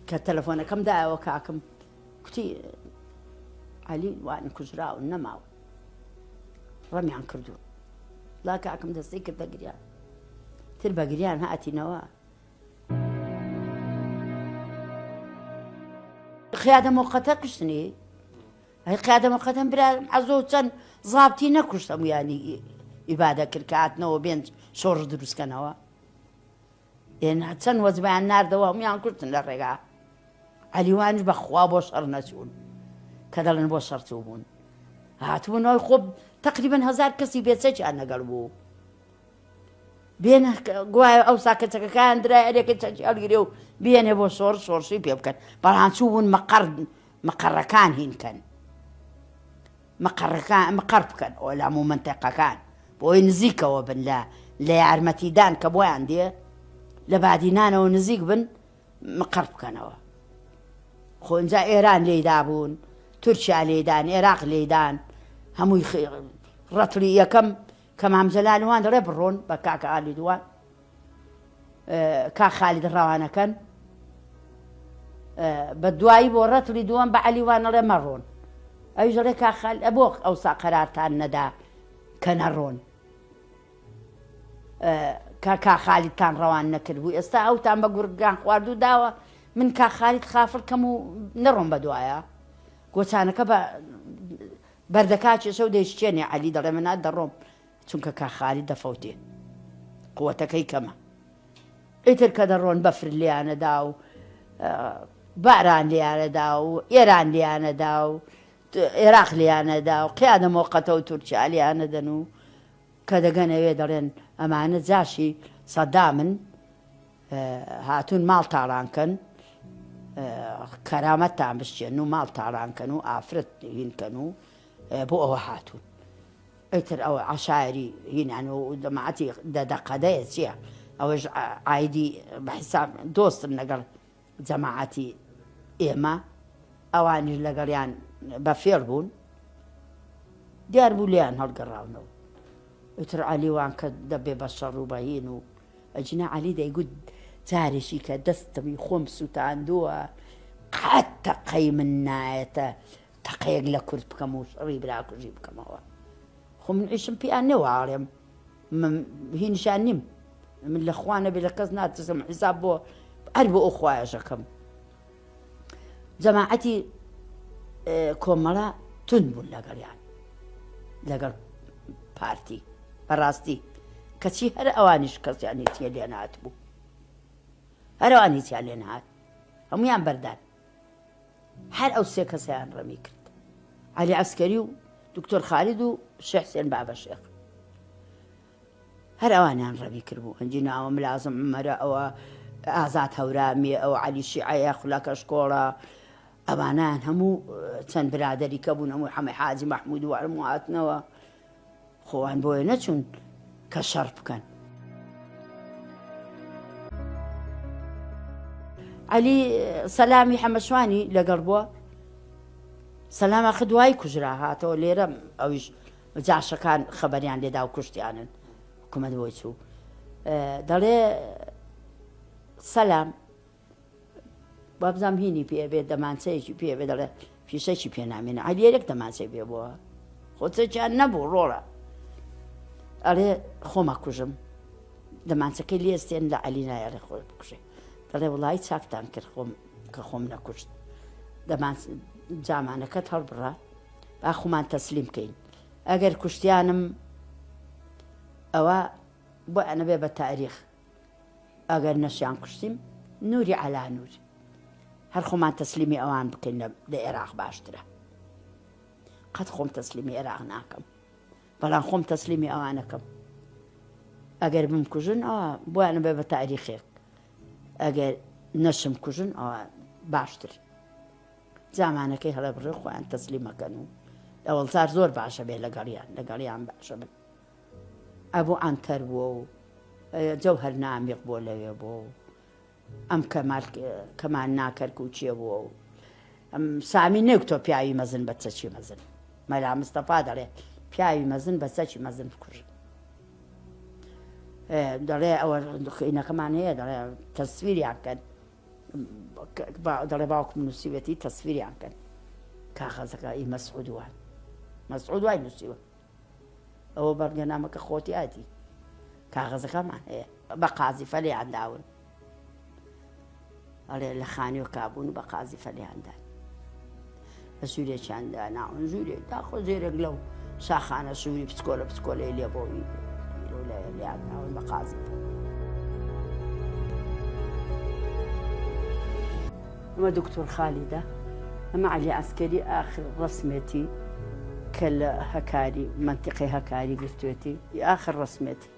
کە تەلەفۆنەکەم دایەوە کاکم کوتی عەلی وان کوژراون نەماون ڕەمیان کردوون لا کاکم دەستی کردە گریان تر بە گریان هاتینەوە قیادە موقەتە کوشتنی هەی قیادە موقەتەم برا عەزۆ چەند زابتی نەکوشت هەمویانی ئیبادە کرد کە هاتنەوە بێن شۆڕش دروستکەنەوە ئێنا چەند وەجبیان ناردەوە هەمویان کوشتن لە ڕێگا عەلیوانیش بەخوا بۆ شەڕ نەچوون کە دەڵێن بۆ شەڕ چووبوون هاتبوونەوەی خۆ تقریبا هەزار کەسی بێچەکیان لەگەڵ بوو بێنە گوایە ئەوسا کە چەکەکان درای ئەرێکە چەکی هەڵگرێ و بێنێ بۆ شۆڕ شۆڕشی پێ بکەن بەڵام چوو بوون مەقەڕ مەقەڕەکان هین کەن مەقەڕەکان مقەڕ بکەن ئۆلام و مەنتەقەکان بۆی نزیکەوە بن لە لە یارمەتیدان کە بۆیان دێ لە بادینانەوە نزیک بن مقەڕ بکەنەوە خۆ ئینجا ئێران لێی دابوون تورکیا لێدان عێراق لێدان هەمووی ڕەتڵی یەکەم کە مام جەلال وان دەڵێ بڕۆن بە کاک خالید وان کاک خالید ڕەوانەکەن بە دوایی بۆ ڕەتڵی دووەم بە عەلی وان ئەڵێ مەڕۆن ئەویش دەڵێ کاک خالید ئەبۆ ئەوسا قەرارتان نەدا کە نەڕۆن کە کاک خالیدتان ڕەوان نەکردبوو ئێستا ئەوتان بە گورگان خواردوو داوە من کاک خالید خافڵ کەم و نەڕۆم بە دوایە گۆچانەکە بە بەردەکا کێشە و دەیشکێنێ عەلی دەڵێ من دەڕۆم چونکە کاک خالید دەفەوتێ قوتەکەی کەمە ئیتر کە دەڕۆن بەفر لێیانەدا و باران لێیانەدا و ئێران لێیانەدا و عێراق لێیانەدا و قیادە مۆقەتە و تورکیا لێیانەدەن و کە دەگەنەوێ دەڵێن ئەمانە جاشی سەدامن هاتوون ماڵ تاڵان کەن کەرامەتتان بشکێن و ماڵ تاڵان کەن و ئافرەت هین کەن و بۆ ئەوە هاتوون ئیتر ئەوە عەشایری هینان و جەماعەتی دەدەقەدەیە چییە ئەوەش ئایدی بە حیساب دۆستن لەگەڵ جەماعەتی ئێمە ئەوانیش لەگەڵیان بە فێڵ بوون دیار بوو لێیان هەڵگەڕاونەوە ئیتر عەلی وان کە دەبێ بە شەڕ و بەهین و ئەجینا عەلی دەیگوت جارێکی کە دەستمی خۆم سووتاندووە قەت تەقەی من نایەتە تەقەیەک لە کورد بکەم و شەڕی براکوژی بکەمەوە خۆ من عیشم پێیان نەوە ئاڵێم من هینشان نیم من لە خوا نەبێ لە کەس ناترسم حیساب بۆ هەر بۆ ئەو خوایەشەکەم جەماعەتی کۆمەڵە تون بوون لەگەڵیان لەگەڵ پارتی بەڕاستی کەچی هەر ئەوانیش کەسیان هیچیان لێ نهاتبوو هەر ئەوان هیچیان لێ نهات هەمویان بەردان هەر ئەو سێ کەسیان ڕەمی کرد علی عسکەری و دکتۆر خالید و شێخ حسێن بابە شێخ هەر ئەوانیان ڕەمی کردبوو ئەنجی ناوە ملازم عومەرە ئەوە ئازاد هەورامیە ئەوە عەلی شیعەیە خولا کەشکۆڵە ئەوانیان هەموو چەند برادری کە بوون هەموو حەمەی حاجی مەحموود و هەموو هاتنەوە خۆوان بۆیە نەچوون کە شەڕ بکەن. عەلی سەلامی حەمەشوانی لەگەڵ بووە سەلام ئاخر دوایی کوژرا هاتەوە لێرە ئەویش جاشەکان خەبەریان لێدا و کوشتیانن حکوومەت بۆی چوو دەڵێ سەلام وابزانام هینی پێ بێت دەمانچەیەکی پێ بێ دەڵێ فیشەکی پێ نامێنە عەلیەرێک دەمانچەی پێ بووە خۆچەکیان نەبوو ڕۆڵە ئەڵێ خۆمە کوژم دەمانچەکەی لێستێن لە عەلی نایەڵێ خۆی بکوژێ دەڵێ وڵی چاکتان کرد خۆم کە خۆم نەکوشت دەمان جامانەکەت هەڵبڕە با خۆمان تەسلیم کەین ئەگەر کوشتیانم ئەوە بۆ ئەنەبێ بە تاریخ ئەگەر نەشیان کوشتیم نوری عەلا نور هەر خۆمان تەسلیمی ئەوان بکەین لە عێراق باشترە قەت خۆم تەسلیمی عێراق ناکەم بەڵام خۆم تەسلیمی ئەوانەکەم ئەگەر بمکوژن ئەوە بۆیان بێ بە تاریخێک ئەگەر نەشم کوژن ئەوە باشتر جامانەکەی هەڵەبڕێ خۆیان تەسلیمەکەن و ئەوەڵزار زۆر باشە بێ لەگەڵیان لەگەڵیان باشە بن ئەبوو عەنتەر بووە و جەوهەر نامیق بووە لەوێ بووە و ئەم کەمال کەمال ناکەرکووکیە بووە و ئەم سامی نەکتۆ پیاوی مەزن بە چەکی مەزن مەلا مستەفا دەڵێ پیاوی مەزن بە چەکی مەزن بکوژن دەڵێ ئەوە خینەکەمان هەیە دەڵێ تەسویریان کەن. دەڵێ باوکم نووسیوێتی تەسفیریان کەن کاغەزەکە ئی مەسعود وان مەسعود وای نووسیوە ئەوە بەڵگەنامەکە خۆتیاتی کاغەزەکەمان هەیە بە قازی فەلیان داون ئەڵێ لە خانووێکا بوون و بە قازیفە لێیان دان. لە ژوورێکیان داناون، ژوورێک داخۆ ژێرێک لەو شاخانە ژووری بچکۆلە بچکۆلەی لێ بۆوی لێیان داون بە قازیفە. ئەمە دکتۆر خالیدە، ئەمە عەلی عەسکەری ئاخر ڕەسمێتی کە لە هەکاری مەنتیقەی هەکاری گرتوێتی، ئاخر ڕەسمێتی.